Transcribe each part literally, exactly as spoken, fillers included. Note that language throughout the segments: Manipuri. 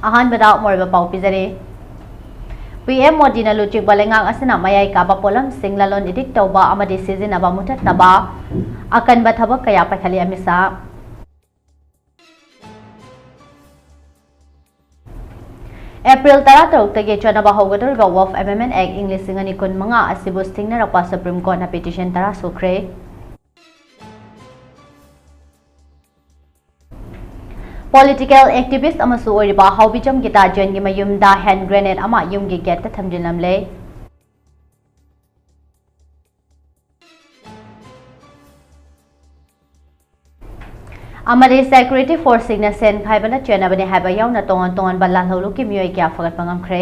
ꯑꯍꯥꯟꯕꯗ ꯃꯔꯨꯑꯣꯏꯕ ꯄꯥꯎ ꯄꯤꯖꯔꯤ꯫ ꯄꯤ ꯑꯦꯝ ꯃꯣꯗꯤꯅ ꯂꯨꯆꯤꯡꯕ ꯂꯩꯉꯥꯛ ꯑꯁꯤꯅ ꯃꯌꯥꯏ ꯀꯥꯕ ꯄꯣꯠꯂꯝꯁꯤꯡ ꯂꯂꯣꯟ ꯏꯇꯤꯛ ꯇꯧꯕ ꯑꯃꯗꯤ ꯁꯤꯖꯤꯟꯅꯕ ꯃꯨꯊꯠꯅꯕ ꯑꯀꯟꯕ ꯊꯕꯛ ꯀꯌꯥ ꯄꯥꯏꯈꯠꯂꯤ꯫ ꯑꯃꯤꯠ ꯁꯥꯍ꯫ ꯑꯦꯄ꯭ꯔꯤꯜ ꯇꯔꯥꯇꯔꯨꯛꯇꯒꯤ ꯆꯠꯅꯕ ꯍꯧꯒꯗꯧꯔꯤꯕ Waqf Amendment Act ꯏꯪ ꯂꯤꯁꯤꯡ ꯑꯅꯤ ꯀꯨꯟꯃꯉꯥ ꯑꯁꯤꯕꯨ ꯁꯤꯡꯅꯔꯛꯄ ꯁꯨꯄ꯭ꯔꯤꯝ ꯀꯣꯔꯠꯅ ꯄꯤꯇꯤꯁꯟ ꯇꯔꯥ ꯁꯨꯈ꯭ꯔꯦ꯫ ꯄꯣꯂꯤꯇꯤꯀꯦꯜ ꯑꯦꯛꯇꯤꯚꯤꯁ꯭ꯠ ꯑꯃꯁꯨ ꯑꯣꯏꯔꯤꯕ ꯍꯥꯎꯕꯤꯖꯝ ꯒꯤꯇꯥ ꯖꯦꯟꯒꯤ ꯃꯌꯨꯝꯗ ꯍꯦꯟ ꯒ꯭ꯔꯦꯅꯦꯗ ꯑꯃ ꯌꯨꯝꯒꯤ ꯒꯦꯠꯇ ꯊꯝꯖꯤꯜꯂꯝꯂꯦ꯫ ꯑꯃꯗꯤ ꯁꯦꯀ꯭ꯌꯨꯔꯤꯇꯤ ꯐꯣꯔꯁꯁꯤꯡꯅ ꯁꯦꯟ ꯈꯥꯏꯕꯅ ꯆꯦꯟꯅꯕꯅꯤ ꯍꯥꯏꯕ ꯌꯥꯎꯅ ꯇꯣꯉꯥꯟ ꯇꯣꯉꯥꯟꯕ ꯂꯥꯜꯍꯧꯂꯨꯞꯀꯤ ꯃꯤꯑꯣꯏ ꯀꯌꯥ ꯐꯒꯠꯄ ꯉꯝꯈ꯭ꯔꯦ꯫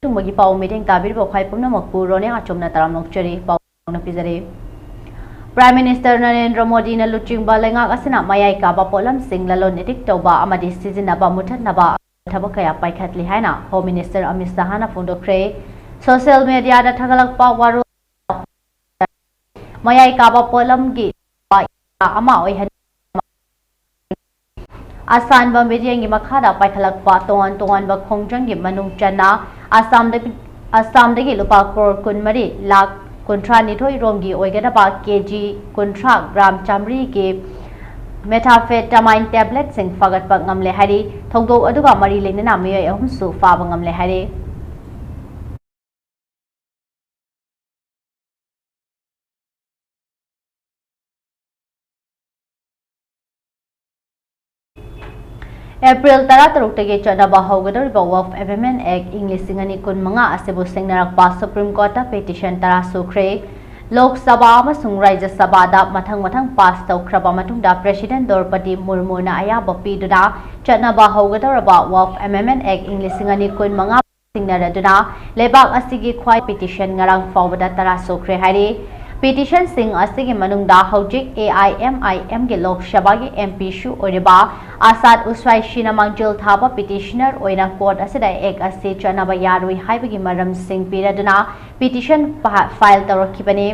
ꯊꯨꯡꯕꯒꯤ ꯄꯥꯎ ꯃꯤꯠꯌꯦꯡ ꯇꯥꯕꯤꯔꯤꯕ ꯈ꯭ꯋꯥꯏ ꯄꯨꯝꯅꯃꯛꯄꯨ ꯔꯣꯅꯦ ꯑꯆꯨꯝꯅ ꯇꯔꯥꯝꯅ ꯑꯣꯛꯆꯔꯤ꯫ ꯄꯥꯎ ꯐꯥꯎꯅ ꯄꯤꯖꯔꯤ꯫ ꯄ꯭ꯔꯥꯏꯝ ꯃꯤꯅꯤꯁꯇꯔ ꯅꯔꯦꯟꯗ꯭ꯔ ꯃꯣꯗꯤꯅ ꯂꯨꯆꯤꯡꯕ ꯂꯩꯉꯥꯛ ꯑꯁꯤꯅ ꯃꯌꯥꯏ ꯀꯥꯕ ꯄꯣꯠꯂꯝꯁꯤꯡ ꯂꯂꯣꯟ ꯏꯇꯤꯛ ꯇꯧꯕ ꯑꯃꯗꯤ ꯁꯤꯖꯤꯟꯅꯕ ꯃꯨꯊꯠꯅꯕ ꯊꯕꯛ ꯀꯌꯥ ꯄꯥꯏꯈꯠꯂꯤ ꯍꯥꯏꯅ ꯍꯣꯝ ꯃꯤꯅꯤꯁꯇꯔ ꯑꯃꯤꯠ ꯁꯍꯥꯅ ꯐꯣꯡꯗꯣꯛꯈ꯭ꯔꯦ꯫ ꯁꯣꯁꯤꯌꯦꯜ ꯃꯤꯗꯤꯌꯥꯗ ꯊꯥꯒꯠꯂꯛꯄ ꯋꯥꯔꯣꯜ ꯃꯌꯥꯏ ꯀꯥꯕ ꯄꯣꯠꯂꯝꯒꯤ ꯑꯃ ꯑꯣꯏꯍꯟ ꯑꯁꯥꯟꯕ ꯃꯤꯠꯌꯦꯡꯒꯤ ꯃꯈꯥꯗ ꯄꯥꯏꯈꯠꯂꯛꯄ ꯇꯣꯉꯥꯟ ꯇꯣꯉꯥꯟꯕ ꯈꯣꯡꯖꯪꯒꯤ ꯃꯅꯨꯡ ꯆꯟꯅ ꯑꯁꯥꯝꯗꯒꯤ, ꯑꯁꯥꯝꯗꯒꯤ ꯂꯨꯄꯥ ꯀ꯭ꯔꯣꯔ ꯀꯨꯟꯃꯔꯤ ꯂꯥꯈ ꯀꯨꯟꯊ꯭ꯔꯥ ꯅꯤꯊꯣꯏ ꯔꯣꯝꯒꯤ ꯑꯣꯏꯒꯗꯕ ꯀꯦ ꯖꯤ ꯀꯨꯟꯊ꯭ꯔꯥ ꯒ꯭ꯔꯥꯝ ꯆꯥꯃꯔꯤꯒꯤ methamphetamine tabletꯁꯤꯡ ꯐꯥꯒꯠꯄ ꯉꯝꯂꯦ ꯍꯥꯏꯔꯤ꯫ ꯊꯧꯗꯣꯛ ꯑꯗꯨꯒ ꯃꯔꯤ ꯂꯩꯅꯅ ꯃꯤꯑꯣꯏ ꯑꯍꯨꯝꯁꯨ ꯐꯥꯕ ꯉꯝꯂꯦ ꯍꯥꯏꯔꯤ꯫ ꯑꯦꯄ꯭ꯔꯤꯜ ꯇꯔꯥꯇꯔꯨꯛꯇꯒꯤ ꯆꯠꯅꯕ ꯍꯧꯒꯗꯧꯔꯤꯕ Waqf Amendment Act ꯏꯪ ꯂꯤꯁꯤꯡ ꯑꯅꯤ ꯀꯨꯟꯃꯉꯥ ꯑꯁꯤꯕꯨ ꯁꯤꯡꯅꯔꯛꯄ ꯁꯨꯄ꯭ꯔꯤꯝ ꯀꯣꯔꯠꯇ ꯄꯤꯇꯤꯁꯟ ꯇꯔꯥ ꯁꯨꯈ꯭ꯔꯦ꯫ ꯂꯣꯛ ꯁꯚꯥ ꯑꯃꯁꯨꯡ ꯔꯥꯖ꯭ꯌ ꯁꯚꯥꯗ ꯃꯊꯪ ꯃꯊꯪ ꯄꯥꯁ ꯇꯧꯈ꯭ꯔꯕ ꯃꯇꯨꯡꯗ ꯄ꯭ꯔꯦꯁꯤꯗꯦꯟꯠ ꯗ꯭ꯔꯧꯄꯗꯤ ꯃꯨꯔꯃꯨꯅ ꯑꯌꯥꯕ ꯄꯤꯗꯨꯅ ꯆꯠꯅꯕ ꯍꯧꯒꯗꯧꯔꯕ Waqf Amendment Act ꯏꯪ ꯂꯤꯁꯤꯡ ꯑꯅꯤ ꯀꯨꯟꯃꯉꯥ ꯁꯤꯡꯅꯔꯗꯨꯅ ꯂꯩꯕꯥꯛ ꯑꯁꯤꯒꯤ ꯈ꯭ꯋꯥꯏ ꯄꯤꯇꯤꯁꯟ ꯉꯔꯥꯡ ꯐꯥꯎꯕꯗ ꯇꯔꯥ ꯁꯨꯈ꯭ꯔꯦ ꯍꯥꯏꯔꯤ꯫ Petitionꯁꯤꯡ ꯑꯁꯤꯒꯤ ꯃꯅꯨꯡꯗ ꯍꯧꯖꯤꯛ AIMIMꯒꯤ ꯂꯣꯛ ꯁꯚꯥꯒꯤ MPꯁꯨ ꯑꯣꯏꯔꯤꯕ ꯑꯁꯥꯗ ꯎꯁ꯭ꯋꯥꯏꯁꯤꯅ ꯃꯥꯡꯖꯤꯜ ꯊꯥꯕ petitioner ꯑꯣꯏꯅ court ꯑꯁꯤꯗ act ꯑꯁꯤ ꯆꯠꯅꯕ ꯌꯥꯔꯣꯏ ꯍꯥꯏꯕꯒꯤ ꯃꯔꯝꯁꯤꯡ ꯄꯤꯔꯗꯨꯅ petition ꯐ-, file ꯇꯧꯔꯛꯈꯤꯕꯅꯤ꯫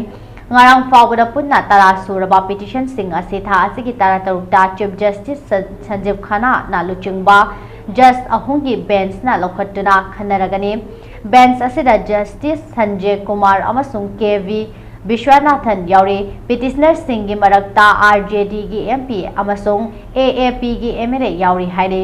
ꯉꯔꯥꯡ ꯐꯥꯎꯕꯗ ꯄꯨꯟꯅ ꯇꯔꯥ ꯁꯨꯔꯕ petitionꯁꯤꯡ ꯑꯁꯤ ꯊꯥ ꯑꯁꯤꯒꯤ ꯇꯔꯥꯇꯔꯨꯛꯇ Chief Justice ꯁꯟ-, ꯁꯟꯖꯤꯕ ꯈꯟꯅꯥꯅ ꯂꯨꯆꯤꯡꯕ judge ꯑꯍꯨꯝꯒꯤ benchꯅ ꯂꯧꯈꯠꯇꯨꯅ ꯈꯟꯅꯔꯒꯅꯤ꯫ Bench ꯑꯁꯤꯗ Justice ꯁꯟꯖꯦ ꯀꯨꯃꯥꯔ ꯑꯃꯁꯨꯡ ꯀꯦ ꯚꯤ ꯕꯤꯁ꯭ꯋꯥꯅꯥꯊꯟ ꯌꯥꯎꯔꯤ꯫ Petitionerꯁꯤꯡꯒꯤ ꯃꯔꯛꯇ RJDꯒꯤ MP ꯑꯃꯁꯨꯡ AAPꯒꯤ MLA ꯌꯥꯎꯔꯤ ꯍꯥꯏꯔꯤ꯫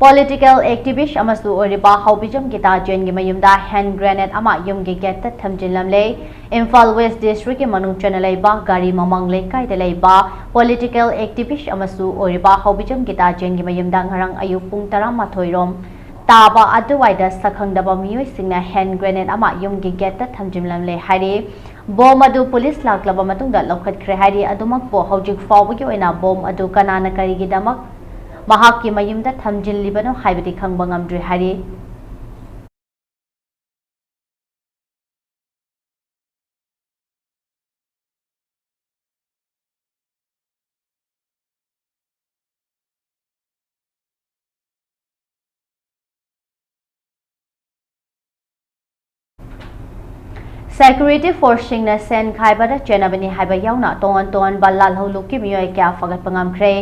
Political activist ꯑꯃꯁꯨ ꯑꯣꯏꯔꯤꯕ ꯍꯥꯎꯕꯤꯖꯝ ꯒꯤꯇꯥ ꯖꯦꯟꯒꯤ ꯃꯌꯨꯝꯗ hand grenade ꯑꯃ ꯌꯨꯝꯒꯤ gateꯇ ꯊꯝꯖꯤꯜꯂꯝꯂꯦ꯫ ꯏꯝꯐꯥꯜ West Districtꯀꯤ ꯃꯅꯨꯡ ꯆꯟꯅ ꯂꯩꯕ ꯒꯥꯔꯤ ꯃꯃꯥꯡ ꯂꯩꯀꯥꯏꯗ ꯂꯩꯕ political activist ꯑꯃꯁꯨ ꯑꯣꯏꯔꯤꯕ ꯍꯥꯎꯕꯤꯖꯝ ꯒꯤꯇꯥ ꯖꯦꯟꯒꯤ ꯃꯌꯨꯝꯗ ꯉꯔꯥꯡ ꯑꯌꯨꯛ ꯄꯨꯡ ꯇꯔꯥꯃꯥꯊꯣꯏ ꯔꯣꯝ ꯇꯥꯕ ꯑꯗꯨꯋꯥꯏꯗ ꯁꯛꯈꯪꯗꯕ ꯃꯤꯑꯣꯏꯁꯤꯡꯅ hand grenade ꯑꯃ ꯌꯨꯝꯒꯤ gateꯇ ꯊꯝꯖꯤꯜꯂꯝꯂꯦ ꯍꯥꯏꯔꯤ꯫ Bomb ꯑꯗꯨ police ꯂꯥꯛꯂꯕ ꯃꯇꯨꯡꯗ ꯂꯧꯈꯠꯈ꯭ꯔꯦ ꯍꯥꯏꯔꯤ꯫ ꯑꯗꯨꯃꯛꯄꯨ ꯍꯧꯖꯤꯛ ꯐꯥꯎꯕꯒꯤ ꯑꯣꯏꯅ bomb ꯑꯗꯨ ꯀꯅꯥꯅ ꯀꯔꯤꯒꯤꯗꯃꯛ ꯃꯍꯥꯛꯀꯤ ꯃꯌꯨꯝꯗ ꯊꯝꯖꯤꯜꯂꯤꯕꯅꯣ ꯍꯥꯏꯕꯗꯤ ꯈꯪꯕ ꯉꯝꯗ꯭ꯔꯤ ꯍꯥꯏꯔꯤ꯫ Security forceꯁꯤꯡꯅ ꯁꯦꯟ ꯈꯥꯏꯕꯗ ꯆꯦꯟꯅꯕꯅꯤ ꯍꯥꯏꯕ ꯌꯥꯎꯅ ꯇꯣꯉꯥꯟ ꯇꯣꯉꯥꯟꯕ ꯂꯥꯜꯍꯧꯂꯨꯞꯀꯤ ꯃꯤꯑꯣꯏ ꯀꯌꯥ ꯐꯒꯠꯄ ꯉꯝꯈ꯭ꯔꯦ꯫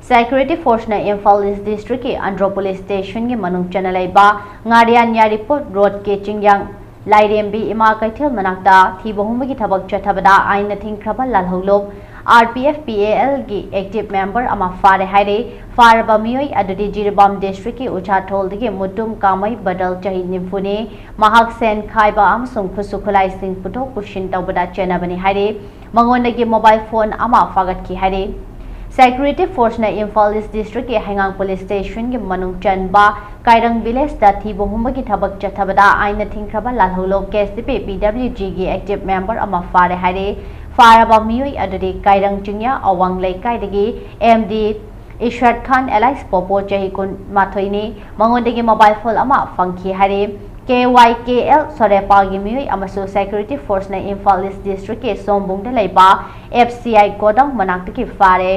Security forceꯅ Imphal East Districtꯀꯤ Andro police stationꯒꯤ ꯃꯅꯨꯡ ꯆꯟꯅ ꯂꯩꯕ ꯉꯥꯔꯤꯌꯥꯟ ꯌꯥꯏꯔꯤꯄꯣꯛ roadꯀꯤ ꯆꯤꯡꯌꯥꯡ ꯂꯥꯏꯔꯦꯝꯕꯤ ꯏꯃꯥ ꯀꯩꯊꯦꯜ ꯃꯅꯥꯛꯇ ꯊꯤꯕ ꯍꯨꯝꯕꯒꯤ ꯊꯕꯛ ꯆꯠꯊꯕꯗ ꯑꯥꯏꯟꯅ ꯊꯤꯡꯈ꯭ꯔꯕ ꯂꯥꯜꯍꯧꯂꯨꯞ RPF PALꯒꯤ active member ꯑꯃ ꯐꯥꯔꯦ ꯍꯥꯏꯔꯦ꯫ ꯐꯥꯔꯕ ꯃꯤꯑꯣꯏ ꯑꯗꯨꯗꯤ ꯖꯤꯔꯤꯕꯥꯝ districtꯀꯤ ꯎꯆꯥꯊꯣꯜꯗꯒꯤ ꯃꯨꯇꯨꯝ ꯀꯥꯃꯩ ꯕꯗꯜ, ꯆꯍꯤ ꯅꯤꯐꯨꯅꯤ꯫ ꯃꯍꯥꯛ ꯁꯦꯟ ꯈꯥꯏꯕ ꯑꯃꯁꯨꯡ ꯈꯨꯠꯁꯨ ꯈꯨꯠꯂꯥꯏꯁꯤꯡ ꯄꯨꯊꯣꯛ ꯄꯨꯁꯤꯟ ꯇꯧꯕꯗ ꯆꯦꯟꯅꯕꯅꯤ ꯍꯥꯏꯔꯤ꯫ ꯃꯉꯣꯟꯗꯒꯤ mobile phone ꯑꯃ ꯐꯥꯒꯠꯈꯤ ꯍꯥꯏꯔꯤ꯫ Security Force ꯅ ꯏꯝꯐꯥꯜ ꯏꯁ ꯗꯤꯁꯇ꯭ꯔꯤꯛꯀꯤ ꯍꯩꯉꯥꯡ ꯄꯨꯂꯤꯁ ꯁ꯭ꯇꯦꯁꯟꯒꯤ ꯃꯅꯨꯡ ꯆꯟꯕ ꯀꯥꯏꯔꯪ ꯚꯤꯂꯦꯖꯇ ꯊꯤꯕ ꯍꯨꯝꯕꯒꯤ ꯊꯕꯛ ꯆꯠꯊꯕꯗ ꯑꯥꯏꯟꯅ ꯊꯤꯡꯈ꯭ꯔꯕ ꯂꯥꯜꯍꯧꯂꯨꯞ ꯀꯦ ꯑꯦꯁ ꯗꯤ ꯄꯤ ꯄꯤ ꯗꯕ꯭ꯂꯤꯎ ꯖꯤꯒꯤ ꯑꯦꯛꯇꯤꯚ ꯃꯦꯝꯕꯔ ꯑꯃ ꯐꯥꯔꯦ ꯍꯥꯏꯔꯤ꯫ ꯐꯥꯔꯕ ꯃꯤꯑꯣꯏ ꯑꯗꯨꯗꯤ ꯀꯥꯏꯔꯪ ꯆꯤꯡꯌꯥ ꯑꯋꯥꯡ ꯂꯩꯀꯥꯏꯗꯒꯤ ꯑꯦꯝ ꯗꯤ ꯏꯁꯔꯠ ꯈꯥꯟ ꯑꯦꯂꯥꯏꯁ ꯄꯣꯄꯣ ꯆꯍꯤ ꯀꯨꯟꯃꯥꯊꯣꯏꯅꯤ꯫ ꯃꯉꯣꯟꯗꯒꯤ ꯃꯣꯕꯥꯏꯜ ꯐꯣꯟ ꯑꯃ ꯐꯪꯈꯤ ꯍꯥꯏꯔꯤ꯫ ꯀꯦ ꯋꯥꯏ ꯀꯦ ꯑꯦꯜ ꯁꯣꯔꯦꯄꯥꯒꯤ ꯃꯤꯑꯣꯏ ꯑꯃꯁꯨ ꯁꯦꯀ꯭ꯌꯨꯔꯤꯇꯤ ꯐꯣꯔꯁꯅ ꯏꯝꯐꯥꯜ ꯏꯁ ꯗꯤꯁꯇ꯭ꯔꯤꯛꯀꯤ ꯁꯣꯝꯕꯨꯡꯗ ꯂꯩꯕ ꯑꯦꯐ ꯁꯤ ꯑꯥꯏ ꯒꯣꯗꯥꯎꯟ ꯃꯅꯥꯛꯇꯒꯤ ꯐꯥꯔꯦ꯫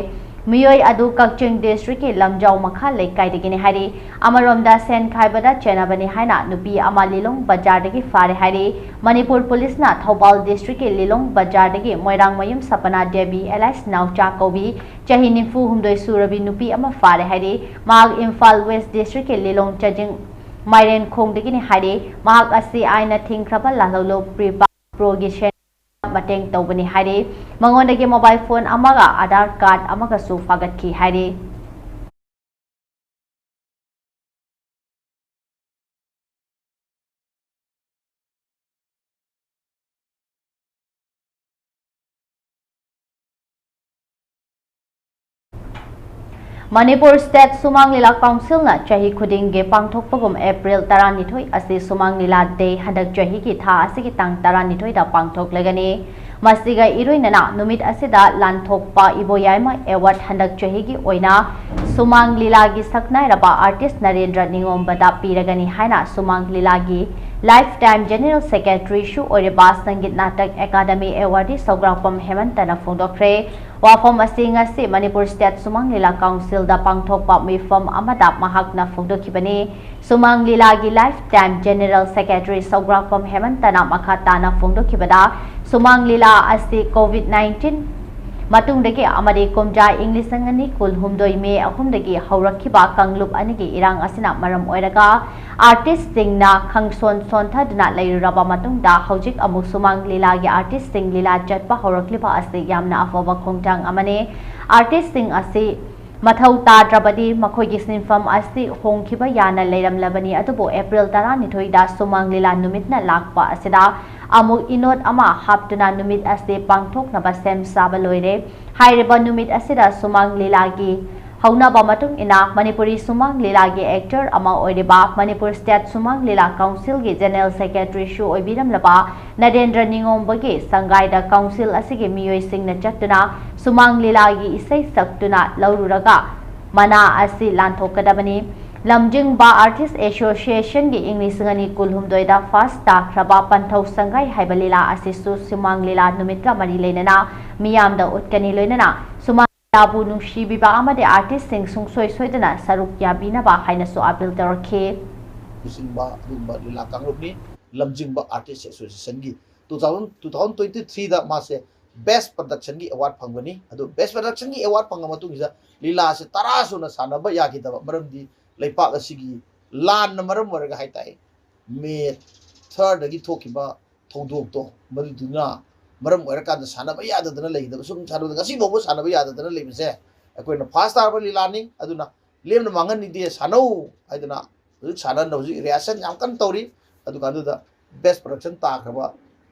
ꯃꯤꯑꯣꯏ ꯑꯗꯨ ꯀꯛꯆꯤꯡ ꯗꯤꯁꯇ꯭ꯔꯤꯛꯀꯤ ꯂꯝꯖꯥꯎ ꯃꯈꯥ ꯂꯩꯀꯥꯏꯗꯒꯤꯅꯤ ꯍꯥꯏꯔꯤ꯫ ꯑꯃꯔꯣꯝꯗ ꯁꯦꯟ ꯈꯥꯏꯕꯗ ꯆꯦꯟꯅꯕꯅꯤ ꯍꯥꯏꯅ ꯅꯨꯄꯤ ꯑꯃ ꯂꯤꯂꯣꯡ ꯕꯖꯥꯔꯗꯒꯤ ꯐꯥꯔꯦ ꯍꯥꯏꯔꯤ꯫ ꯃꯅꯤꯄꯨꯔ ꯄꯨꯂꯤꯁꯅ ꯊꯧꯕꯥꯜ ꯗꯤꯁꯇ꯭ꯔꯤꯛꯀꯤ ꯂꯤꯂꯣꯡ ꯕꯖꯥꯔꯗꯒꯤ ꯃꯣꯏꯔꯥꯡꯃꯌꯨꯝ ꯁꯄꯅꯥ ꯗꯦꯕꯤ ꯑꯦꯂꯥꯏꯁ ꯅꯥꯎꯆꯥ ꯀꯧꯕꯤ ꯆꯍꯤ ꯅꯤꯐꯨ ꯍꯨꯝꯗꯣꯏ ꯁꯨꯔꯕꯤ ꯅꯨꯄꯤ ꯑꯃ ꯐꯥꯔꯦ ꯍꯥꯏꯔꯤ꯫ ꯃꯍꯥꯛ ꯏꯝꯐꯥꯜ ꯋꯦꯁ ꯗꯤꯁꯇ꯭ꯔꯤꯛꯀꯤ ꯂꯤꯂꯣꯡ ꯆꯥꯖꯤꯡ ꯃꯥꯏꯔꯦꯟꯈꯣꯡꯗꯒꯤꯅꯤ ꯍꯥꯏꯔꯤ꯫ ꯃꯍꯥꯛ ꯑꯁꯤ ꯑꯥꯏꯟꯅ ꯊꯤꯡꯈ꯭ꯔꯕ ꯂꯥꯜꯍꯧꯂꯨꯞ ꯄ꯭ꯔꯤꯄꯥ ꯄ꯭ꯔꯣꯒꯤ ꯁꯦꯟ ꯃꯇꯦꯡ ꯇꯧꯕꯅꯤ ꯍꯥꯏꯔꯤ꯫ ꯃꯉꯣꯟꯗꯒꯤ ꯃꯣꯕꯥꯏꯜ ꯐꯣꯟ ꯑꯃꯒ ꯑꯥꯙꯥꯔ ꯀꯥꯔꯗ ꯑꯃꯒꯁꯨ ꯐꯥꯒꯠꯈꯤ ꯍꯥꯏꯔꯤ꯫ ꯃꯅꯤꯄꯨꯔ ꯁ꯭ꯇꯦꯠ ꯁꯨꯃꯥꯡ ꯂꯤꯂꯥ ꯀꯥꯎꯟꯁꯤꯜꯅ ꯆꯍꯤ ꯈꯨꯗꯤꯡꯒꯤ ꯄꯥꯡꯊꯣꯛꯄꯒꯨꯝ ꯑꯦꯄ꯭ꯔꯤꯜ ꯇꯔꯥꯅꯤꯊꯣꯏ ꯑꯁꯤ ꯁꯨꯃꯥꯡ ꯂꯤꯂꯥ ꯗꯦ ꯍꯟꯗꯛ ꯆꯍꯤꯒꯤ ꯊꯥ ꯑꯁꯤꯒꯤ ꯇꯥꯡ ꯇꯔꯥꯅꯤꯊꯣꯏꯗ ꯄꯥꯡꯊꯣꯛꯂꯒꯅꯤ꯫ ꯃꯁꯤꯒ ꯏꯔꯣꯏꯅꯅ ꯅꯨꯃꯤꯠ ꯑꯁꯤꯗ ꯂꯥꯟꯊꯣꯛꯄ ꯏꯕꯣꯌꯥꯏꯃ ꯑꯦꯋꯥꯔꯗ ꯍꯟꯗꯛ ꯆꯍꯤꯒꯤ ꯑꯣꯏꯅ ꯁꯨꯃꯥꯡ ꯂꯤꯂꯥꯒꯤ ꯁꯛꯅꯥꯏꯔꯕ ꯑꯥꯔꯇꯤꯁ ꯅꯔꯦꯟꯗ꯭ꯔ ꯅꯤꯉꯣꯝꯕꯗ ꯄꯤꯔꯒꯅꯤ ꯍꯥꯏꯅ ꯁꯨꯃꯥꯡ ꯂꯤꯂꯥꯒꯤ ꯂꯥꯏꯐ ꯇꯥꯏꯝ ꯖꯦꯅꯔꯦꯜ ꯁꯦꯀ꯭ꯔꯦꯇꯔꯤꯁꯨ ꯑꯣꯏꯔꯤꯕ ꯁꯪꯒꯤꯠ ꯅꯥꯇꯛ ꯑꯦꯀꯥꯗꯃꯤ ꯑꯦꯋꯥꯔꯗꯤ ꯁꯧꯒ꯭ꯔꯥꯛꯄꯝ ꯍꯦꯃꯟꯇꯅ ꯐꯣꯡꯗꯣꯛꯈ꯭ꯔꯦ꯫ ꯋꯥꯐꯝ ꯑꯁꯤ ꯉꯁꯤ ꯃꯅꯤꯄꯨꯔ ꯁ꯭ꯇꯦꯠ ꯁꯨꯃꯥꯡ ꯂꯤꯂꯥ ꯀꯥꯎꯟꯁꯤꯜꯗ ꯄꯥꯡꯊꯣꯛꯄ ꯃꯤꯐꯝ ꯑꯃꯗ ꯃꯍꯥꯛꯅ ꯐꯣꯡꯗꯣꯛꯈꯤꯕꯅꯤ꯫ ꯁꯨꯃꯥꯡ ꯂꯤꯂꯥꯒꯤ ꯂꯥꯏꯐ ꯇꯥꯏꯝ ꯖꯦꯅꯔꯦꯜ ꯁꯦꯀ꯭ꯔꯦꯇꯔꯤ ꯁꯧꯒ꯭ꯔꯥꯛꯄꯝ ꯍꯦꯃꯟꯇꯅ ꯃꯈꯥ ꯇꯥꯅ ꯐꯣꯡꯗꯣꯛꯈꯤꯕꯗ, ꯁꯨꯃꯥꯡ ꯂꯤꯂꯥ ꯑꯁꯤ ꯀꯣꯚꯤꯗ ꯅꯥꯏꯟꯇꯤꯟ ꯃꯇꯨꯡꯗꯒꯤ ꯑꯃꯗꯤ ꯀꯨꯝꯖꯥ ꯏꯪ ꯂꯤꯁꯤꯡ ꯑꯅꯤ ꯀꯨꯟꯍꯨꯝꯗꯣꯏ ꯃꯦ ꯑꯍꯨꯝꯗꯒꯤ ꯍꯧꯔꯛꯈꯤꯕ ꯀꯥꯡꯂꯨꯞ ꯑꯅꯤꯒꯤ ꯏꯔꯥꯡ ꯑꯁꯤꯅ ꯃꯔꯝ ꯑꯣꯏꯔꯒ ꯑꯥꯔꯇꯤꯁꯁꯤꯡꯅ ꯈꯪꯁꯣꯟ ꯁꯣꯟꯊꯗꯨꯅ ꯂꯩꯔꯨꯔꯕ ꯃꯇꯨꯡꯗ, ꯍꯧꯖꯤꯛ ꯑꯃꯨꯛ ꯁꯨꯃꯥꯡ ꯂꯤꯂꯥꯒꯤ ꯑꯥꯔꯇꯤꯁꯁꯤꯡ ꯂꯤꯂꯥ ꯆꯠꯄ ꯍꯧꯔꯛꯂꯤꯕ ꯑꯁꯤ ꯌꯥꯝꯅ ꯑꯐꯕ ꯈꯣꯡꯊꯥꯡ ꯑꯃꯅꯤ꯫ ꯑꯥꯔꯇꯤꯁꯁꯤꯡ ꯑꯁꯤ ꯃꯊꯧ ꯇꯥꯗ꯭ꯔꯕꯗꯤ ꯃꯈꯣꯏꯒꯤ ꯁꯤꯟꯐꯝ ꯑꯁꯤ ꯍꯣꯡꯈꯤꯕ ꯌꯥꯅ ꯂꯩꯔꯝꯂꯕꯅꯤ, ꯑꯗꯨꯕꯨ ꯑꯦꯄ꯭ꯔꯤꯜ ꯇꯔꯥꯅꯤꯊꯣꯏꯗ ꯁꯨꯃꯥꯡ ꯂꯤꯂꯥ ꯅꯨꯃꯤꯠꯅ ꯂꯥꯛꯄ ꯑꯁꯤꯗ ꯑꯃꯨꯛ ꯏꯅꯣꯠ ꯑꯃ ꯍꯥꯞꯇꯨꯅ ꯅꯨꯃꯤꯠ ꯑꯁꯤ ꯄꯥꯡꯊꯣꯛꯅꯕ ꯁꯦꯝ ꯁꯥꯕ ꯂꯣꯏꯔꯦ꯫ ꯍꯥꯏꯔꯤꯕ ꯅꯨꯃꯤꯠ ꯑꯁꯤꯗ ꯁꯨꯃꯥꯡ ꯂꯤꯂꯥꯒꯤ ꯍꯧꯅꯕ ꯃꯇꯨꯡ ꯏꯟꯅ ꯃꯅꯤꯄꯨꯔꯤ ꯁꯨꯃꯥꯡ ꯂꯤꯂꯥꯒꯤ ꯑꯦꯛꯇꯔ ꯑꯃ ꯑꯣꯏꯔꯤꯕ ꯃꯅꯤꯄꯨꯔ ꯁ꯭ꯇꯦꯠ ꯁꯨꯃꯥꯡ ꯂꯤꯂꯥ ꯀꯥꯎꯟꯁꯤꯜꯒꯤ ꯖꯦꯅꯔꯦꯜ ꯁꯦꯀ꯭ꯔꯦꯇꯔꯤꯁꯨ ꯑꯣꯏꯕꯤꯔꯝꯂꯕ ꯅꯔꯦꯟꯗ꯭ꯔ ꯅꯤꯉꯣꯝꯕꯒꯤ ꯁꯪꯒꯥꯏꯗ ꯀꯥꯎꯟꯁꯤꯜ ꯑꯁꯤꯒꯤ ꯃꯤꯑꯣꯏꯁꯤꯡꯅ ꯆꯠꯇꯨꯅ ꯁꯨꯃꯥꯡ ꯂꯤꯂꯥꯒꯤ ꯏꯁꯩ ꯁꯛꯇꯨꯅ ꯂꯧꯔꯨꯔꯒ ꯃꯅꯥ ꯑꯁꯤ ꯂꯥꯟꯊꯣꯛꯀꯗꯕꯅꯤ꯫ ꯂꯝꯖꯤꯡꯕ ꯑꯥꯔꯇꯤꯁ ꯑꯦꯁꯣꯁꯤꯌꯦꯁꯟꯒꯤ ꯏꯪ ꯂꯤꯁꯤꯡ ꯑꯅꯤ ꯀꯨꯟꯍꯨꯝꯗꯣꯏꯗ ꯐꯥꯁ ꯇꯥꯈ꯭ꯔꯕ ꯄꯟꯊꯧ ꯁꯪꯒꯥꯏ ꯍꯥꯏꯕ ꯂꯤꯂꯥ ꯑꯁꯤꯁꯨ ꯁꯨꯃꯥꯡ ꯂꯤꯂꯥ ꯅꯨꯃꯤꯠꯀ ꯃꯔꯤ ꯂꯩꯅꯅ ꯃꯤꯌꯥꯝꯗ ꯎꯠꯀꯅꯤ꯫ ꯂꯣꯏꯅꯅ ꯁꯨꯃꯥꯡ ꯂꯤꯂꯥꯕꯨ ꯅꯨꯡꯁꯤꯕꯤꯕ ꯑꯃꯗꯤ ꯑꯥꯔꯇꯤꯁꯁꯤꯡ ꯁꯨꯡꯁꯣꯏ ꯁꯣꯏꯗꯅ ꯁꯔꯨꯛ ꯌꯥꯕꯤꯅꯕ ꯍꯥꯏꯅꯁꯨ ꯑꯥꯄꯤꯜ ꯇꯧꯔꯛꯈꯤ꯫ ꯂꯨꯆꯤꯡꯕ ꯑꯗꯨꯒꯨꯝꯕ ꯂꯤꯂꯥ ꯀꯥꯡꯂꯨꯞꯅꯤ꯫ ꯂꯝꯖꯤꯡꯕ ꯑꯥꯔꯇꯤꯁ ꯑꯦꯁꯣꯁꯤꯌꯦꯁꯟꯒꯤ two thousand two thousand twenty ꯊ꯭ꯔꯤꯗ ꯃꯥꯁꯦ ꯕꯦꯁ ꯄ꯭ꯔꯗꯛꯁꯟꯒꯤ ꯑꯦꯋꯥꯔꯗ ꯐꯪꯕꯅꯤ꯫ ꯑꯗꯨ ꯕꯦꯁ ꯄ꯭ꯔꯗꯛꯁꯟꯒꯤ ꯑꯦꯋꯥꯔꯗ ꯐꯪꯉ ꯃꯇꯨꯡꯁꯤꯗ ꯂꯤꯂꯥꯁꯦ ꯇꯔꯥ ꯁꯨꯅ ꯁꯥꯟꯅꯕ ꯌꯥꯈꯤꯗꯕ ꯃꯔꯝꯗꯤ ꯂꯩꯄꯥꯛ ꯑꯁꯤꯒꯤ ꯂꯥꯟꯅ ꯃꯔꯝ ꯑꯣꯏꯔꯒ ꯍꯥꯏꯇꯥꯔꯦ, ꯃꯦ ꯊꯔꯗꯒꯤ ꯊꯣꯛꯈꯤꯕ ꯊꯧꯗꯣꯛꯇꯣ, ꯃꯗꯨꯗꯨꯅ ꯃꯔꯝ ꯑꯣꯏꯔꯀꯥꯟꯗ ꯁꯥꯟꯅꯕ ꯌꯥꯗꯗꯅ ꯂꯩꯈꯤꯗꯕ, ꯁꯨꯝ ꯁꯥꯟꯅꯕꯗ ꯉꯁꯤ ꯐꯥꯎꯕ ꯁꯥꯟꯅꯕ ꯌꯥꯗꯗꯅ ꯂꯩꯕꯁꯦ ꯑꯩꯈꯣꯏꯅ ꯐꯥꯁ ꯇꯥꯔꯕ ꯂꯤꯂꯥꯅꯤ꯫ ꯑꯗꯨꯅ ꯂꯦꯝꯅ ꯃꯥꯡꯍꯟꯅꯤꯡꯗꯦ, ꯁꯥꯟꯅꯧ ꯍꯥꯏꯗꯅ ꯍꯧꯖꯤꯛ ꯁꯥꯟꯅꯅ ꯍꯧꯖꯤꯛ ꯔꯤꯍꯥꯔꯁꯦꯜ ꯌꯥꯝ ꯀꯟꯅ ꯇꯧꯔꯤ꯫ ꯑꯗꯨꯀꯥꯟꯗꯨꯗ ꯕꯦꯁ ꯄ꯭ꯔꯗꯛꯁꯟ ꯇꯥꯈ꯭ꯔꯕ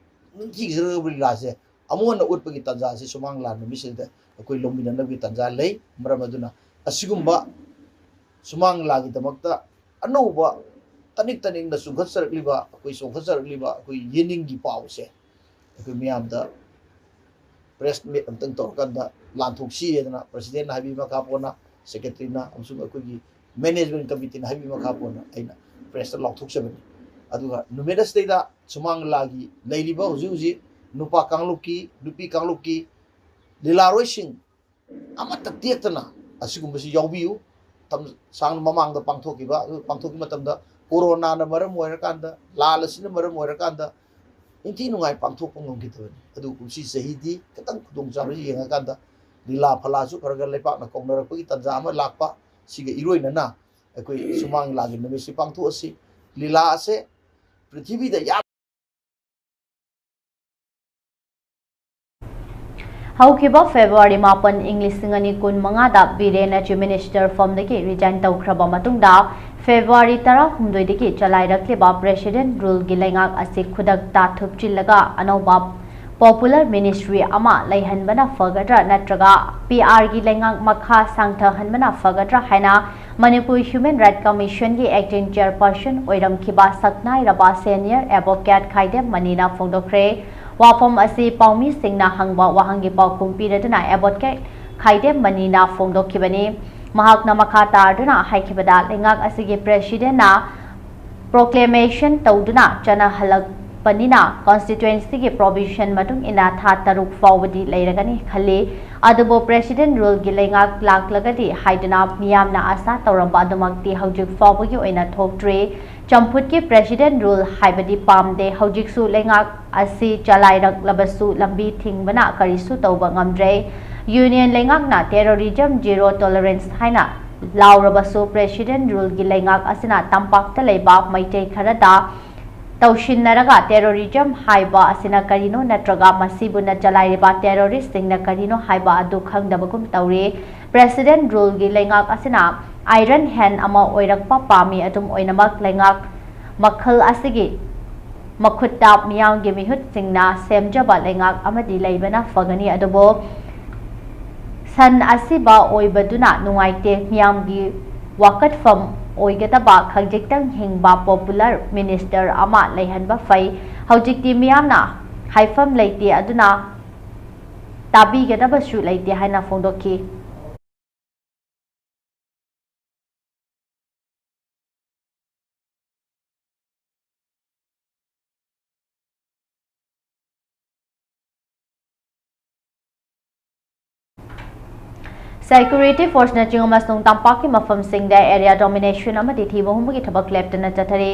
ꯅꯤꯡꯊꯤꯖꯔꯕ ꯂꯤꯂꯥꯁꯦ ꯑꯃꯨꯛ ꯍꯟꯅ ꯎꯠꯄꯒꯤ ꯇꯥꯟꯖꯥ ꯑꯁꯤ ꯁꯨꯃꯥꯡ ꯂꯤꯂꯥ ꯅꯨꯃꯤꯠꯁꯤꯗ ꯑꯩꯈꯣꯏ ꯂꯧꯃꯤꯟꯅꯅꯕꯒꯤ ꯇꯥꯟꯖꯥ ꯂꯩ꯫ ꯃꯔꯝ ꯑꯗꯨꯅ ꯑꯁꯤꯒꯨꯝꯕ ꯁꯨꯃꯥꯡ ꯂꯤꯂꯥꯒꯤꯗꯃꯛꯇ ꯑꯅꯧꯕ ꯇꯅꯤꯛ ꯇꯅꯤꯛꯅ ꯆꯨꯝꯈꯠꯆꯔꯛꯂꯤꯕ, ꯑꯩꯈꯣꯏ ꯆꯣꯡꯈꯠꯆꯔꯛꯂꯤꯕ ꯑꯩꯈꯣꯏ ꯌꯦꯅꯤꯡꯒꯤ ꯄꯥꯎꯁꯦ ꯑꯩꯈꯣꯏ ꯃꯤꯌꯥꯝꯗ ꯄ꯭ꯔꯦꯁ ꯃꯤꯠ ꯑꯝꯇꯪ ꯇꯧꯔꯀꯥꯟꯗ ꯂꯥꯟꯊꯣꯛꯁꯤ ꯍꯥꯏꯗꯅ ꯄ꯭ꯔꯁꯤꯗꯦꯟꯅ ꯍꯥꯏꯕꯤ ꯃꯈꯥ ꯄꯣꯟꯅ, ꯁꯦꯀ꯭ꯔꯦꯇꯔꯤꯅ ꯑꯃꯁꯨꯡ ꯑꯩꯈꯣꯏꯒꯤ ꯃꯦꯅꯦꯖꯃꯦꯟ ꯀꯃꯤꯇꯤꯅ ꯍꯥꯏꯕꯤ ꯃꯈꯥ ꯄꯣꯟꯅ ꯑꯩꯅ ꯄ꯭ꯔꯦꯁꯇ ꯂꯥꯎꯊꯣꯛꯆꯕꯅꯤ꯫ ꯑꯗꯨꯒ ꯅꯨꯃꯤꯠ ꯑꯁꯤꯗꯩꯗ ꯁꯨꯃꯥꯡ ꯂꯤꯂꯥꯒꯤ ꯂꯩꯔꯤꯕ ꯍꯧꯖꯤꯛ ꯍꯧꯖꯤꯛ ꯅꯨꯄꯥ ꯀꯥꯡꯂꯨꯞꯀꯤ, ꯅꯨꯄꯤ ꯀꯥꯡꯂꯨꯞꯀꯤ ꯂꯤꯂꯥꯔꯣꯏꯁꯤꯡ ꯑꯃꯠꯇ ꯇꯦꯛꯇꯅ ꯑꯁꯤꯒꯨꯝꯕꯁꯤ ꯌꯥꯎꯕꯤꯌꯨ꯫ ꯃꯇꯝ ꯁꯥꯡꯅ ꯃꯃꯥꯡꯗ ꯄꯥꯡꯊꯣꯛꯈꯤꯕ, ꯑꯗꯨ ꯄꯥꯡꯊꯣꯛꯈꯤꯕ ꯃꯇꯝꯗ ꯀꯣꯔꯣꯅꯥꯅ ꯃꯔꯝ ꯑꯣꯏꯔꯀꯥꯟꯗ, ꯂꯥꯟ ꯑꯁꯤꯅ ꯃꯔꯝ ꯑꯣꯏꯔꯀꯥꯟꯗ ꯏꯟꯊꯤ ꯅꯨꯡꯉꯥꯏ ꯄꯥꯡꯊꯣꯛꯄ ꯉꯝꯈꯤꯗꯕꯅꯤ꯫ ꯑꯗꯨ ꯀꯨꯝꯁꯤ ꯆꯍꯤꯗꯤ ꯈꯤꯇꯪ ꯈꯨꯗꯣꯡꯆꯥꯕꯁꯤ ꯌꯦꯡꯉꯀꯥꯟꯗ ꯂꯤꯂꯥ ꯐꯂꯥꯁꯨ ꯈꯔ ꯈꯔ ꯂꯩꯄꯥꯛꯅ ꯀꯧꯅꯔꯛꯄꯒꯤ ꯇꯥꯟꯖꯥ ꯑꯃ ꯂꯥꯛꯄ, ꯁꯤꯒ ꯏꯔꯣꯏꯅꯅ ꯑꯩꯈꯣꯏ ꯁꯨꯃꯥꯡ ꯂꯤꯂꯥꯒꯤ ꯅꯨꯃꯤꯠꯁꯤ ꯄꯥꯡꯊꯣꯛꯑꯁꯤ꯫ ꯂꯤꯂꯥ ꯑꯁꯦ ꯄ꯭ꯔꯤꯊꯤꯕꯤꯗ ꯌꯥꯝ ꯍꯧꯈꯤꯕ ꯐꯦꯕ꯭ꯔꯨꯋꯥꯔꯤ ꯃꯥꯄꯟ, ꯏꯪ ꯂꯤꯁꯤꯡ ꯑꯅꯤ ꯀꯨꯟ ꯃꯉꯥꯗ ꯕꯤꯔꯦꯟꯅ ꯆꯤꯐ ꯃꯤꯅꯤꯁꯇꯔ ꯐꯝꯗꯒꯤ ꯔꯤꯖꯥꯏꯟ ꯇꯧꯈ꯭ꯔꯕ ꯃꯇꯨꯡꯗ ꯐꯦꯕ꯭ꯔꯨꯋꯥꯔꯤ ꯇꯔꯥꯍꯨꯝꯗꯣꯏꯗꯒꯤ ꯆꯂꯥꯏꯔꯛꯂꯤꯕ President Ruleꯒꯤ ꯂꯩꯉꯥꯛ ꯑꯁꯤ ꯈꯨꯗꯛꯇ ꯊꯨꯞꯆꯤꯜꯂꯒ ꯑꯅꯧꯕ Popular Ministry ꯑꯃ ꯂꯩꯍꯟꯕꯅ ꯐꯒꯗ꯭ꯔꯥ ꯅꯠꯇ꯭ꯔꯒ PRꯒꯤ ꯂꯩꯉꯥꯛ ꯃꯈꯥ ꯁꯥꯡꯊꯍꯟꯕꯅ ꯐꯒꯗ꯭ꯔꯥ ꯍꯥꯏꯅ Manipur Human Rights Commissionꯒꯤ Acting Chairperson ꯑꯣꯏꯔꯝꯈꯤꯕ ꯁꯛꯅꯥꯏꯔꯕ Senior Advocate ꯈꯥꯏꯗꯦꯝ ꯃꯅꯤꯅ ꯐꯣꯡꯗꯣꯛꯈ꯭ꯔꯦ꯫ ꯋꯥꯐꯝ ꯑꯁꯤ ꯄꯥꯎꯃꯤꯁꯤꯡꯅ ꯍꯪꯕ ꯋꯥꯍꯪꯒꯤ ꯄꯥꯎꯈꯨꯝ ꯄꯤꯔꯗꯨꯅ Advocate ꯈꯥꯏꯗꯦꯝ ꯃꯅꯤꯅ ꯐꯣꯡꯗꯣꯛꯈꯤꯕꯅꯤ꯫ ꯃꯍꯥꯛꯅ ꯃꯈꯥ ꯇꯥꯔꯗꯨꯅ ꯍꯥꯏꯈꯤꯕꯗ, ꯂꯩꯉꯥꯛ ꯑꯁꯤꯒꯤ Presidentꯅ proclamation ꯇꯧꯗꯨꯅ ꯆꯠꯅꯍꯜꯂꯛꯄꯅꯤꯅ constituencyꯒꯤ provision ꯃꯇꯨꯡ ꯏꯟꯅ ꯊꯥ ꯇꯔꯨꯛ ꯐꯥꯎꯕꯗꯤ ꯂꯩꯔꯒꯅꯤ ꯈꯜꯂꯤ꯫ ꯑꯗꯨꯕꯨ President Ruleꯒꯤ ꯂꯩꯉꯥꯛ ꯂꯥꯛꯂꯒꯗꯤ ꯍꯥꯏꯗꯨꯅ ꯃꯤꯌꯥꯝꯅ ꯑꯁꯥ ꯇꯧꯔꯝꯕ ꯑꯗꯨꯃꯛꯇꯤ ꯍꯧꯖꯤꯛ ꯐꯥꯎꯕꯒꯤ ꯑꯣꯏꯅ ꯊꯣꯛꯇ꯭ꯔꯤ꯫ ꯆꯝꯐꯨꯠꯀꯤ President Rule ꯍꯥꯏꯕꯗꯤ ꯄꯥꯝꯗꯦ꯫ ꯍꯧꯖꯤꯛꯁꯨ ꯂꯩꯉꯥꯛ ꯑꯁꯤ ꯆꯂꯥꯏꯔꯛꯂꯕꯁꯨ ꯂꯝꯕꯤ ꯊꯤꯡꯕꯅ ꯀꯔꯤꯁꯨ ꯇꯧꯕ ꯉꯝꯗ꯭ꯔꯦ꯫ Union ꯂꯩꯉꯥꯛꯅ terrorism zero tolerance ꯍꯥꯏꯅ ꯂꯥꯎꯔꯕꯁꯨ President Ruleꯒꯤ ꯂꯩꯉꯥꯛ ꯑꯁꯤꯅ ꯇꯝꯄꯥꯛꯇ ꯂꯩꯕ ꯃꯩꯇꯩ ꯈꯔꯗ ꯇꯧꯁꯤꯟꯅꯔꯒ terrorism ꯍꯥꯏꯕ ꯑꯁꯤꯅ ꯀꯔꯤꯅꯣ ꯅꯠꯇ꯭ꯔꯒ ꯃꯁꯤꯕꯨꯅ ꯆꯂꯥꯏꯔꯤꯕ terroristꯁꯤꯡꯅ ꯀꯔꯤꯅꯣ ꯍꯥꯏꯕ ꯑꯗꯨ ꯈꯪꯗꯕꯒꯨꯝ ꯇꯧꯔꯤ꯫ President Ruleꯒꯤ ꯂꯩꯉꯥꯛ ꯑꯁꯤꯅ Iron Hand ꯑꯃ ꯑꯣꯏꯔꯛꯄ ꯄꯥꯝꯃꯤ꯫ ꯑꯗꯨꯝ ꯑꯣꯏꯅꯃꯛ, ꯂꯩꯉꯥꯛ ꯃꯈꯜ ꯑꯁꯤꯒꯤ ꯃꯈꯨꯠꯇ ꯃꯤꯌꯥꯝꯒꯤ ꯃꯤꯍꯨꯠꯁꯤꯡꯅ ꯁꯦꯝꯖꯕ ꯂꯩꯉꯥꯛ ꯑꯃꯗꯤ ꯂꯩꯕꯅ ꯐꯒꯅꯤ꯫ ꯑꯗꯨꯕꯨ ꯁꯟ ꯑꯁꯤꯕ ꯑꯣꯏꯕꯗꯨꯅ ꯅꯨꯡꯉꯥꯏꯇꯦ꯫ ꯃꯤꯌꯥꯝꯒꯤ ꯋꯥꯀꯠꯐꯝ ꯑꯣꯏꯒꯗꯕ ꯈꯖꯤꯛꯇꯪ ꯍꯤꯡꯕ Popular Minister ꯑꯃ ꯂꯩꯍꯟꯕ ꯐꯩ꯫ ꯍꯧꯖꯤꯛꯇꯤ ꯃꯤꯌꯥꯝꯅ ꯍꯥꯏꯐꯝ ꯂꯩꯇꯦ, ꯑꯗꯨꯅ ꯇꯥꯕꯤꯒꯗꯕꯁꯨ ꯂꯩꯇꯦ ꯍꯥꯏꯅ ꯐꯣꯡꯗꯣꯛꯈꯤ꯫ Security forceꯅ ꯆꯤꯡ ꯑꯃꯁꯨꯡ ꯇꯝꯄꯥꯛꯀꯤ ꯃꯐꯝꯁꯤꯡꯗ area domination ꯑꯃꯗꯤ ꯊꯤꯕ ꯍꯨꯝꯕꯒꯤ ꯊꯕꯛ ꯂꯦꯞꯇꯅ ꯆꯠꯊꯔꯤ꯫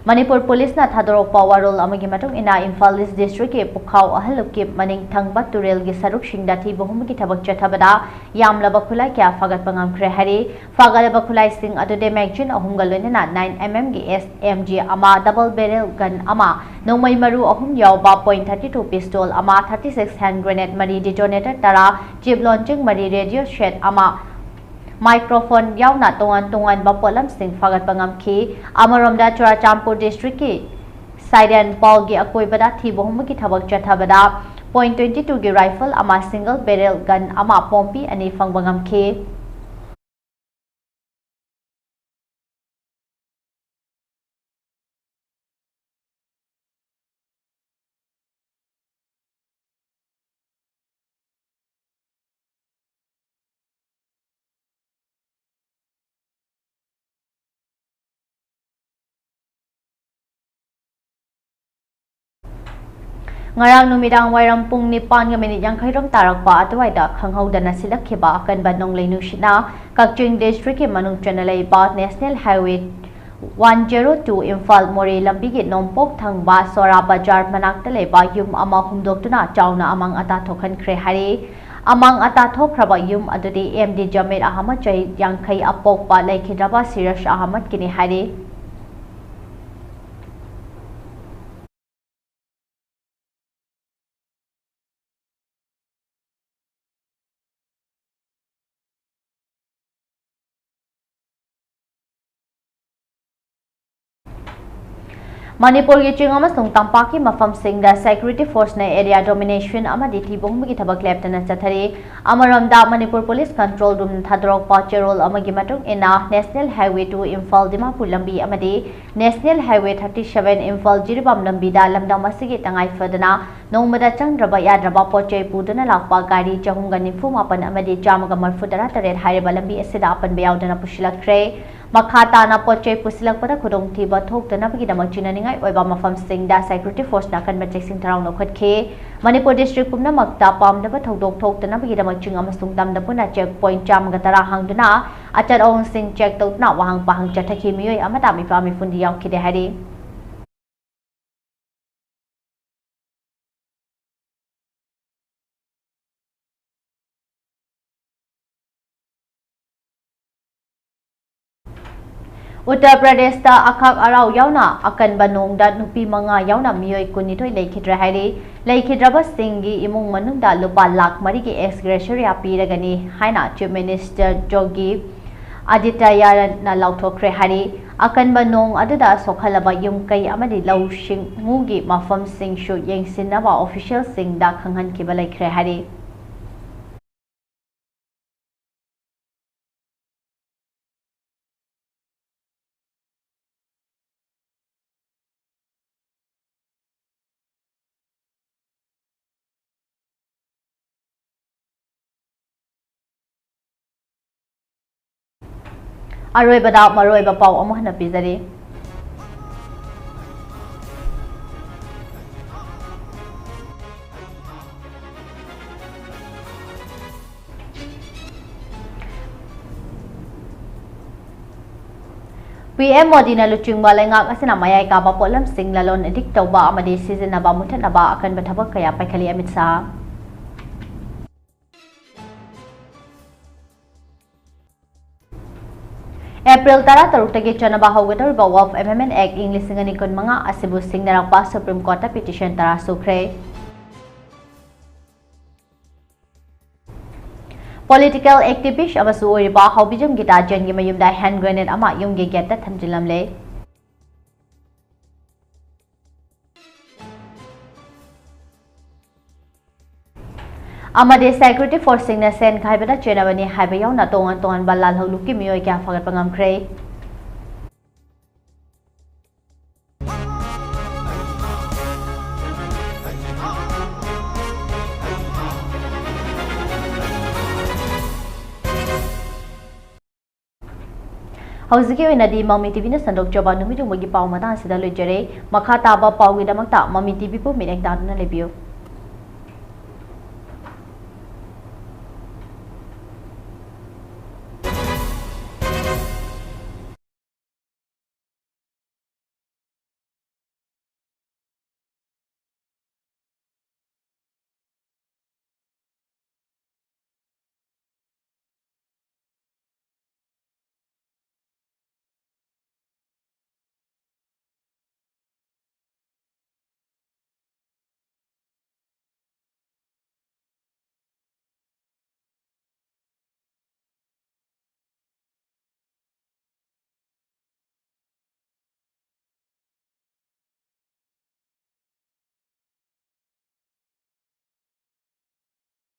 ꯃꯅꯤꯄꯨꯔ ꯄꯨꯂꯤꯁꯅ ꯊꯥꯗꯣꯔꯛꯄ ꯋꯥꯔꯣꯜ ꯑꯃꯒꯤ ꯃꯇꯨꯡ ꯏꯟꯅ, ꯏꯝꯐꯥꯜ East Districtꯀꯤ ꯄꯨꯈꯥꯎ ꯑꯍꯜꯂꯨꯞꯀꯤ ꯃꯅꯤꯡ ꯊꯪꯕ ꯇꯨꯔꯦꯜꯒꯤ ꯁꯔꯨꯛꯁꯤꯡꯗ ꯊꯤꯕ ꯍꯨꯝꯕꯒꯤ ꯊꯕꯛ ꯆꯠꯊꯕꯗ ꯌꯥꯝꯂꯕ ꯈꯨꯠꯂꯥꯏ ꯀꯌꯥ ꯐꯥꯒꯠꯄ ꯉꯝꯈ꯭ꯔꯦ ꯍꯥꯏꯔꯤ꯫ ꯐꯥꯒꯠꯂꯕ ꯈꯨꯠꯂꯥꯏꯁꯤꯡ ꯑꯗꯨꯗꯤ magazine ꯑꯍꯨꯝꯒ ꯂꯣꯏꯅꯅ nine MM ꯒꯤ SMG ꯑꯃ, double barrel gun ꯑꯃ, ꯅꯣꯡꯃꯩ ꯃꯔꯨ ꯑꯍꯨꯝ ꯌꯥꯎꯕ point thirty two pistol ꯑꯃ, thirty six hand grenade ꯃꯔꯤ, detonator ꯇꯔꯥ, chip launching ꯃꯔꯤ, radio set ꯑꯃ, microphone ꯌꯥꯎꯅ ꯇꯣꯉꯥꯟ ꯇꯣꯉꯥꯟꯕ ꯄꯣꯠꯂꯝꯁꯤꯡ ꯐꯥꯒꯠꯄ ꯉꯝꯈꯤ꯫ ꯑꯃꯔꯣꯝꯗ, ꯆꯨꯔꯥꯆꯥꯟꯄꯨꯔ district ꯀꯤ ꯁꯥꯏꯔꯦꯟ ꯄꯥꯜꯒꯤ ꯑꯀꯣꯏꯕꯗ ꯊꯤꯕ ꯍꯨꯝꯕꯒꯤ ꯊꯕꯛ ꯆꯠꯊꯕꯗ point twenty two ꯒꯤ rifle ꯑꯃ, single barrel gun ꯑꯃ, ꯄꯣꯝꯄꯤ ꯑꯅꯤ ꯐꯪꯕ ꯉꯝꯈꯤ꯫ ꯉꯔꯥꯡ ꯅꯨꯃꯤꯗꯥꯡ ꯋꯥꯏꯔꯝ ꯄꯨꯡ ꯅꯤꯄꯥꯟꯒ ꯃꯤꯅꯤꯠ ꯌꯥꯡꯈꯩꯔꯣꯝ ꯇꯥꯔꯛꯄ ꯑꯗꯨꯋꯥꯏꯗ ꯈꯪꯍꯧꯗꯅ ꯁꯤꯜꯂꯛꯈꯤꯕ ꯑꯀꯟꯕ ꯅꯣꯡꯂꯩ ꯅꯨꯡꯁꯤꯠꯅ ꯀꯛꯆꯤꯡ district ꯀꯤ ꯃꯅꯨꯡ ꯆꯟꯅ ꯂꯩꯕ National Highway one zero two Imphal ꯃꯣꯔꯦ ꯂꯝꯕꯤꯒꯤ ꯅꯣꯡꯄꯣꯛ ꯊꯪꯕ ꯁꯣꯔꯥ ꯕꯖꯥꯔ ꯃꯅꯥꯛꯇ ꯂꯩꯕ ꯌꯨꯝ ꯑꯃ ꯍꯨꯝꯗꯣꯛꯇꯨꯅ ꯆꯥꯎꯅ ꯑꯃꯥꯡ ꯑꯇꯥ ꯊꯣꯛꯍꯟꯈ꯭ꯔꯦ ꯍꯥꯏꯔꯤ꯫ ꯑꯃꯥꯡ ꯑꯇꯥ ꯊꯣꯛꯈ꯭ꯔꯕ ꯌꯨꯝ ꯑꯗꯨꯗꯤ M D ꯖꯃꯤꯔ ꯑꯍꯃꯗ, ꯆꯍꯤ ꯌꯥꯡꯈꯩ, ꯑꯄꯣꯛꯄ ꯂꯩꯈꯤꯗ꯭ꯔꯕ ꯁꯤꯔꯁ ꯑꯍꯃꯗꯀꯤꯅꯤ ꯍꯥꯏꯔꯤ꯫ ꯃꯅꯤꯄꯨꯔꯒꯤ ꯆꯤꯡ ꯑꯃꯁꯨꯡ ꯇꯝꯄꯥꯛꯀꯤ ꯃꯐꯝꯁꯤꯡꯗ security force ꯅ area domination ꯑꯃꯗꯤ ꯊꯤꯕ ꯍꯨꯝꯕꯒꯤ ꯊꯕꯛ ꯂꯦꯞꯇꯅ ꯆꯠꯊꯔꯤ꯫ ꯑꯃꯔꯣꯝꯗ, ꯃꯅꯤꯄꯨꯔ police control room ꯅ ꯊꯥꯗꯣꯔꯛꯄ ꯆꯦꯔꯣꯜ ꯑꯃꯒꯤ ꯃꯇꯨꯡ ꯏꯟꯅ, National Highway two Imphal Dimapur ꯂꯝꯕꯤ ꯑꯃꯗꯤ National Highway thirty seven Imphal Jiribam ꯂꯝꯕꯤꯗ ꯂꯝꯗꯝ ꯑꯁꯤꯒꯤ ꯇꯉꯥꯏ ꯐꯗꯅ ꯅꯣꯡꯃꯗ ꯆꯪꯗ꯭ꯔꯕ ꯌꯥꯗ꯭ꯔꯕ ꯄꯣꯠ ꯆꯩ ꯄꯨꯗꯨꯅ ꯂꯥꯛꯄ ꯒꯥꯔꯤ ꯆꯍꯨꯝꯒ ꯅꯤꯐꯨ ꯃꯥꯄꯟ ꯑꯃꯗꯤ ꯆꯥꯝꯃꯒ ꯃꯔꯤꯐꯨ ꯇꯔꯥ ꯇꯔꯦꯠ ꯍꯥꯏꯔꯤꯕ ꯂꯝꯕꯤ ꯑꯁꯤꯗ ꯑꯄꯟꯕ ꯌꯥꯎꯗꯅ ꯄꯨꯁꯤꯜꯂꯛꯈ꯭ꯔꯦ꯫ ꯃꯈꯥ ꯇꯥꯅ ꯄꯣꯠ ꯆꯩ ꯄꯨꯁꯤꯜꯂꯛꯄꯗ ꯈꯨꯗꯣꯡꯊꯤꯕ ꯊꯣꯛꯇꯅꯕꯒꯤꯗꯃꯛ ꯆꯤꯡꯅꯅꯤꯡꯉꯥꯏ ꯑꯣꯏꯕ ꯃꯐꯝꯁꯤꯡꯗ security force ꯅ ꯑꯀꯟꯕ ꯆꯦꯛꯁꯤꯟ ꯊꯧꯔꯥꯡ ꯂꯧꯈꯠꯈꯤ꯫ ꯃꯅꯤꯄꯨꯔ district ꯄꯨꯝꯅꯃꯛꯇ ꯄꯥꯝꯗꯕ ꯊꯧꯗꯣꯛ ꯊꯣꯛꯇꯅꯕꯒꯤꯗꯃꯛ ꯆꯤꯡ ꯑꯃꯁꯨꯡ ꯇꯝꯗ ꯄꯨꯟꯅ check point ꯆꯥꯝꯃꯒ ꯇꯔꯥ ꯍꯥꯡꯗꯨꯅ ꯑꯆꯠ ꯑꯋꯣꯡꯁꯤꯡ check ꯇꯧꯗꯨꯅ ꯋꯥꯍꯪ ꯄꯥꯍꯪ ꯆꯠꯊꯈꯤ꯫ ꯃꯤꯑꯣꯏ ꯑꯃꯇ ꯃꯤꯄꯥ ꯃꯤꯄꯨꯟꯗꯤ ꯌꯥꯎꯈꯤꯗꯦ ꯍꯥꯏꯔꯤ꯫ ꯎꯠꯇꯔ ꯄ꯭ꯔꯗꯦꯁꯇ ꯑꯈꯥꯛ ꯑꯔꯥꯎ ꯌꯥꯎꯅ ꯑꯀꯟꯕ ꯅꯣꯡꯗ ꯅꯨꯄꯤ ꯃꯉꯥ ꯌꯥꯎꯅ ꯃꯤꯑꯣꯏ ꯀꯨꯟꯅꯤꯊꯣꯏ ꯂꯩꯈꯤꯗ꯭ꯔꯦ ꯍꯥꯏꯔꯤ꯫ ꯂꯩꯈꯤꯗ꯭ꯔꯕꯁꯤꯡꯒꯤ ꯏꯃꯨꯡ ꯃꯅꯨꯡꯗ ꯂꯨꯄꯥ ꯂꯥꯈ ꯃꯔꯤꯒꯤ ex gratia ꯄꯤꯔꯒꯅꯤ ꯍꯥꯏꯅ Chief Minister Yogi Adityanathꯅ ꯂꯥꯎꯊꯣꯛꯈ꯭ꯔꯦ ꯍꯥꯏꯔꯤ꯫ ꯑꯀꯟꯕ ꯅꯣꯡ ꯑꯗꯨꯗ ꯁꯣꯛꯍꯜꯂꯕ ꯌꯨꯝ ꯀꯩ ꯑꯃꯗꯤ ꯂꯧꯎ ꯁꯤꯡꯎꯒꯤ ꯃꯐꯝꯁꯤꯡꯁꯨ ꯌꯦꯡꯁꯤꯟꯅꯕ officialꯁꯤꯡꯗ ꯈꯪꯍꯟꯈꯤꯕ ꯂꯩꯈ꯭ꯔꯦ ꯍꯥꯏꯔꯤ꯫ ꯑꯔꯣꯏꯕꯗ ꯃꯔꯨꯑꯣꯏꯕ ꯄꯥꯎ ꯑꯃꯨꯛ ꯍꯟꯅ ꯄꯤꯖꯔꯤ꯫ ꯄꯤ ꯑꯦꯝ ꯃꯣꯗꯤꯅ ꯂꯨꯆꯤꯡꯕ ꯂꯩꯉꯥꯛ ꯑꯁꯤꯅ ꯃꯌꯥꯏ ꯀꯥꯕ ꯄꯣꯠꯂꯝꯁꯤꯡ ꯂꯂꯣꯟ ꯏꯇꯤꯛ ꯇꯧꯕ ꯑꯃꯗꯤ ꯁꯤꯖꯤꯟꯅꯕ ꯃꯨꯊꯠꯅꯕ ꯑꯀꯟꯕ ꯊꯕꯛ ꯀꯌꯥ ꯄꯥꯏꯈꯠꯂꯤ꯫ ꯑꯃꯤꯠ ꯁꯥꯍ꯫ ꯑꯦꯄ꯭ꯔꯤꯜ ꯇꯔꯥꯇꯔꯨꯛꯇꯒꯤ ꯆꯠꯅꯕ ꯍꯧꯒꯗꯧꯔꯤꯕ Waqf Amendment Act ꯏꯪ ꯂꯤꯁꯤꯡ ꯑꯅꯤ ꯀꯨꯟꯃꯉꯥ ꯑꯁꯤꯕꯨ ꯁꯤꯡꯅꯔꯛꯄ Supreme Courtꯇ petition ꯇꯔꯥ ꯁꯨꯈ꯭ꯔꯦ꯫ Political activist ꯑꯃꯁꯨ ꯑꯣꯏꯔꯤꯕ ꯍꯥꯎꯕꯤꯖꯝ ꯒꯤꯇꯥ ꯖꯦꯟꯒꯤ ꯃꯌꯨꯝꯗ hand grenade ꯑꯃ ꯌꯨꯝꯒꯤ gateꯇ ꯊꯝꯖꯤꯜꯂꯝꯂꯦ꯫ ꯑꯃꯗꯤ security forceꯁꯤꯡꯅ ꯁꯦꯟ ꯈꯥꯏꯕꯗ ꯆꯦꯟꯅꯕꯅꯤ ꯍꯥꯏꯕ ꯌꯥꯎꯅ ꯇꯣꯉꯥꯟ ꯇꯣꯉꯥꯟꯕ ꯂꯥꯜꯍꯧꯂꯨꯞꯀꯤ ꯃꯤꯑꯣꯏ ꯀꯌꯥ ꯐꯥꯒꯠꯄ ꯉꯝꯈ꯭ꯔꯦ꯫ ꯍꯧꯖꯤꯛꯀꯤ ꯑꯣꯏꯅꯗꯤ ꯃꯃꯤ ꯇꯤꯚꯤꯅ ꯁꯟꯗꯣꯛꯆꯕ ꯅꯨꯃꯤꯠ ꯌꯨꯡꯕꯒꯤ ꯄꯥꯎ ꯃꯇꯥꯡ ꯑꯁꯤꯗ ꯂꯣꯏꯖꯔꯦ꯫ ꯃꯈꯥ ꯇꯥꯕ ꯄꯥꯎꯒꯤꯗꯃꯛꯇ ꯃꯃꯤ ꯇꯤꯚꯤꯕꯨ ꯃꯤꯠꯌꯦꯡ ꯇꯥꯗꯨꯅ ꯂꯩꯕꯤꯌꯨ꯫